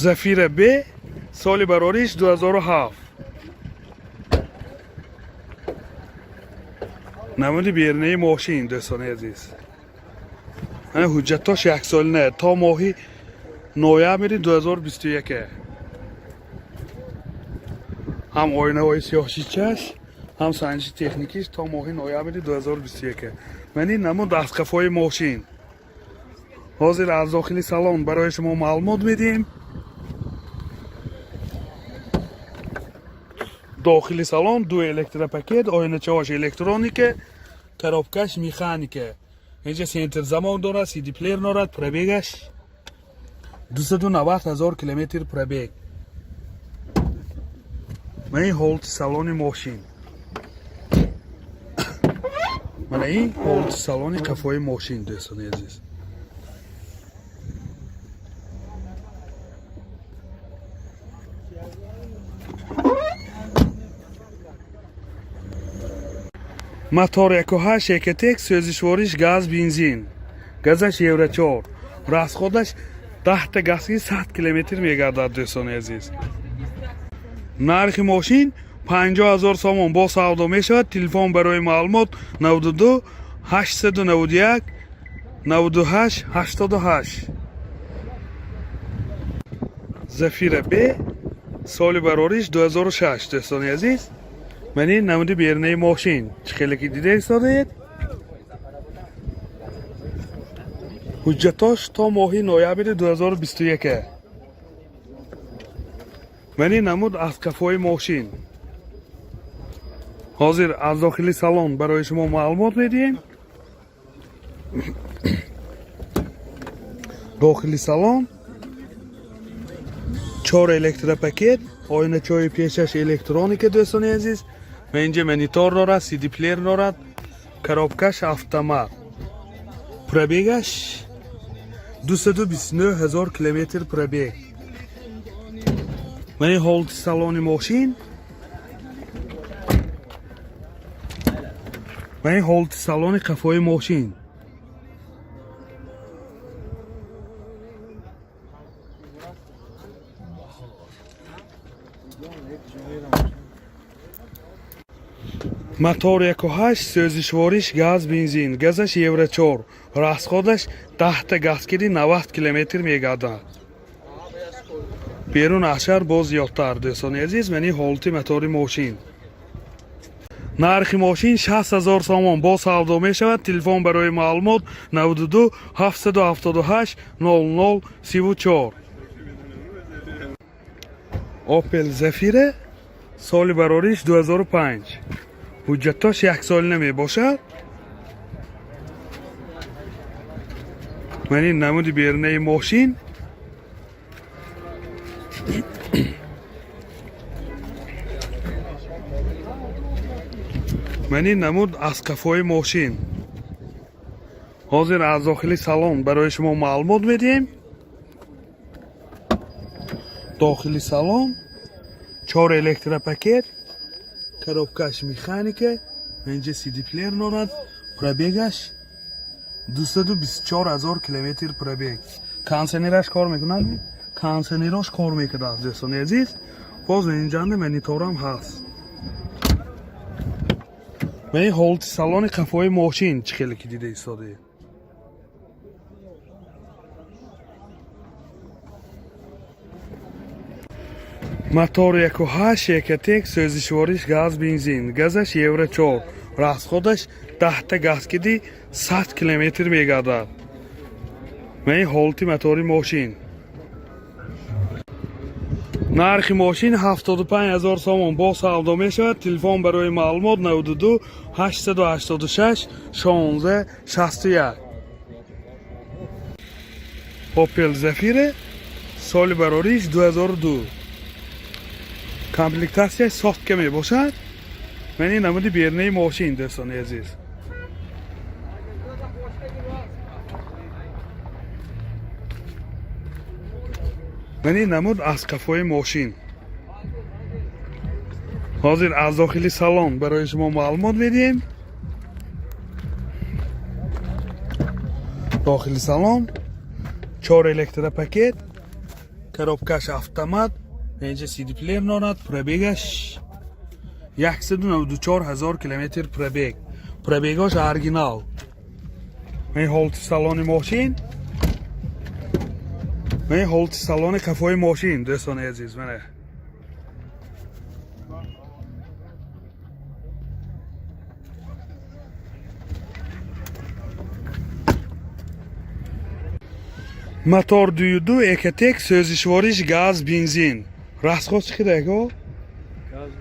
Зафира Б, соли барориш 2007. Намуди берунаи мошин, дӯстони азиз. Ана ҳуҷҷатош яксолина, то моҳи ноябри 2021. Ҳам оинаҳои сиёҳшичаш, ҳам санҷиши техникиш то моҳи ноябри 2021. Ман ин намуд аз қафои мошин. Ҳозир аз дохили салон барои шумо маълумот медиҳем. Дохили салон ду электропакет, оиначаҳош электроника, коробкаш механика. Инҷа центр замок дорад, CD плеер дорад, пробегаш 290 ҳазор километр пробег. Мана ин ҳолати салони мошин. Мана ин ҳолати салони қафои мошин, дӯстони азиз. Мотор 1.8 Ecotec, сӯзишвориш газ, бензин. Газаш Евро 4. Расходаш 10 та газки 100 километр мегардад, дӯстони азиз. Нархи мошин 50 ҳазор сомон, бо савдо мешавад. Телефон барои маълумот 92 891 98 88. Зафира Б, соли барориш 2006, дӯстони азиз. Ман ин намуди берунаи мошин, чӣ хеле ки дида истодаед. Ҳуҷҷатош то моҳи ноябри 2021. Ман ин намуд аз қафои мошин. Ҳозир аз дохили салон барои шумо маълумот медиҳем. Дохили салон чор электропакет, оиначаҳои пешаш электроника, дӯстони азиз. Ва инҷа монитор дорад, CD плеер дорад, коробкаш автомат. Пробегаш 229 ҳазор километр пробег. Ман ин ҳолати салони мошин. Ман ин ҳолати салони қафои мошин. Мотор 1.8, сӯзишвориш газ, бензин. Газаш Евро 4. Расходаш 10 та газ киди 90 километр мегардад. Берун аз шаҳр боз зиёдтар, дӯстони азиз. Ман ин ҳолати мотори мошин. Нархи мошин 60 ҳазор сомон, бо савдо мешавад. Телефон барои маълумот 92 778 00 34. Opel Zafira, соли барориш 2005. Ҳуҷҷатош яксолина мебошад. Ман ин намуди берунаи мошин. Ман ин намуд аз қафои мошин. Ҳозир аз дохили салон барои шумо маълумот медиҳем. Дохили салон чор электропакет, коробкаш механика, инҷа CD плеер дорад, пробегаш 224 ҳазор километр пробег. Кондиционераш кор мекунад? Кондиционерош кор мекунад, дӯстони азиз. Боз инҷанда мониторам ҳаст. Ва ин ҳолати салони қафои мошин, чӣ хеле ки дида истодаед. Мотор 1.8 Ecotec, сӯзишвориш газ, бензин. Газаш Евро 4. Расходаш 10 та газ киди 100 километр мегардад. Ва ин ҳолати мотори мошин. Нархи мошин 75 ҳазор сомон, бо савдо мешавад. Телефон барои маълумот 92 886 16 61. Opel Zafira, соли барориш 2002. Комплектатсияш сотка мебошад. Ман ин намуди берунаи мошин, дӯстони азиз. Ман ин намуд аз қафои мошин. Ҳозир аз дохили салон барои шумо маълумот медиҳем. Дохили салон чор электропакет, Коробкаш автомат, инҷа CD-плеер дорад. Пробегаш 194 ҳазор километр пробег. Пробегош оригинал. Ин ҳолати салони мошин. Ин ҳолати салони қафои мошин, дӯстони азиз, мана. Мотор 2.2 Ecotec, сӯзишвориш газ, бензин. Расход чӣ қадар? Газ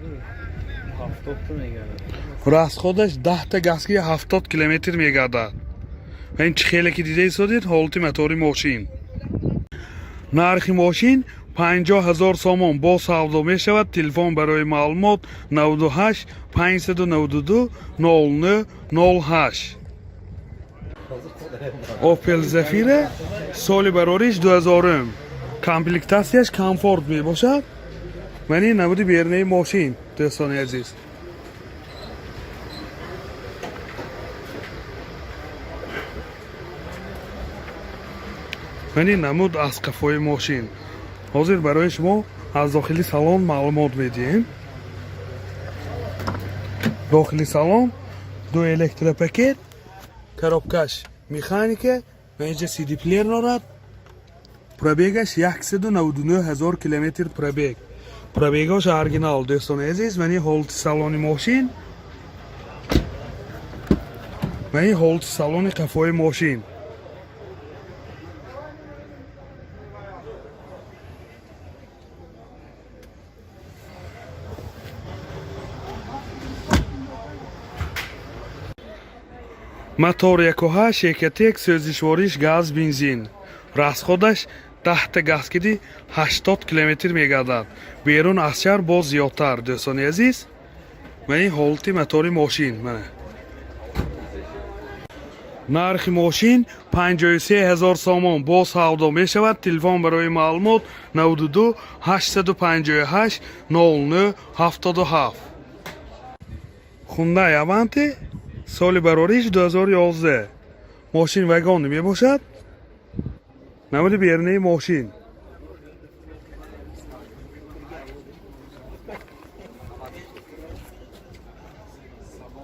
70 мегардад. Расходаш 10 та газки 70 километр мегардад. Ва ин чӣ хеле ки дида истодед, ҳолати мотори мошин. Нархи мошин 50 ҳазор сомон, бо савдо мешавад. Телефон барои маълумот 98 592 09 08. Opel Zafira, соли барориш 2000. Комплектатсияш комфорт мебошад. Ман ин намуди берунаи мошин, дӯстони азиз. Ман ин намуд аз қафои мошин. Ҳозир барои шумо аз дохили салон маълумот медиҳем. Дохили салон ду электропакет, коробкаш механика ва инҷа CD-плеер дорад. Пробегаш 199 ҳазор километр пробег. Пробегош оригинал, дӯстони азиз. Ман ин ҳолати салони мошин. Ман ин ҳолати салони қафои мошин. Мотор 1.8 Ecotec, сӯзишвориш газ, бензин. Расходаш 10 та газкиди 80 километр мегардад. Берун аз шаҳр боз зиёдтар, дӯстони азиз. Ва ин ҳолати мотори мошин, мана. Нархи мошин 53 ҳазор сомон, боз савдо мешавад. Телефон барои маълумот 92 858 09 77. Hyundai Avante, соли барориш 2011. Мошин вагон мебошад. Намуди берунаи мошин.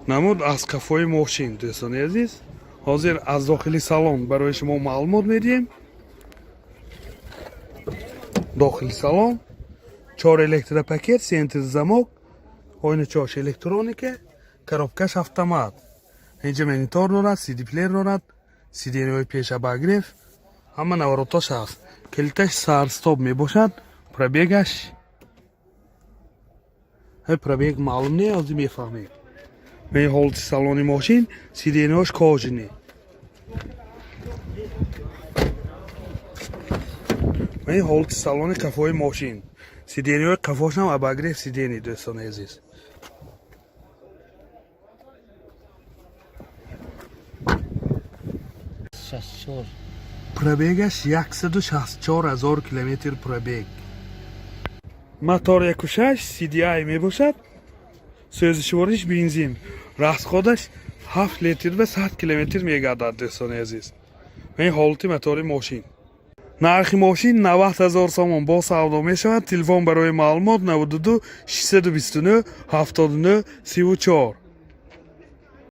Намуд аз қафои мошин, дӯстони азиз. Ҳозир аз дохили салон барои шумо маълумот медиҳем. Дохили салон чор электропакет, центр замок, ойначош электроника, коробкаш автомат. Инҷа монитор дорад, CD-плеер дорад, сиденьяҳои пеш обогрев, ҳама наворотош ҳаст. Калиташ старт-стоп мебошад. Пробегаш пробег маълум не, ҳозир мефаҳмем. Ин ҳолати салони мошин, сиденьяҳош кожаный. Ин ҳолати салони қафои мошин. Сиденьяҳои қафошам обогрев сидений, дӯстони азиз. 64. Пробегаш 164 ҳазор километр пробег. Мотор 1.6 CDI мебошад. Сӯзишвориш бензин. Расходаш 7 литр ва 100 километр мегардад, дӯстони азиз. Ин ҳолати мотори мошин. Нархи мошин 90 ҳазор сомон, бо савдо мешавад. Телефон барои маълумот 92 629 79 34.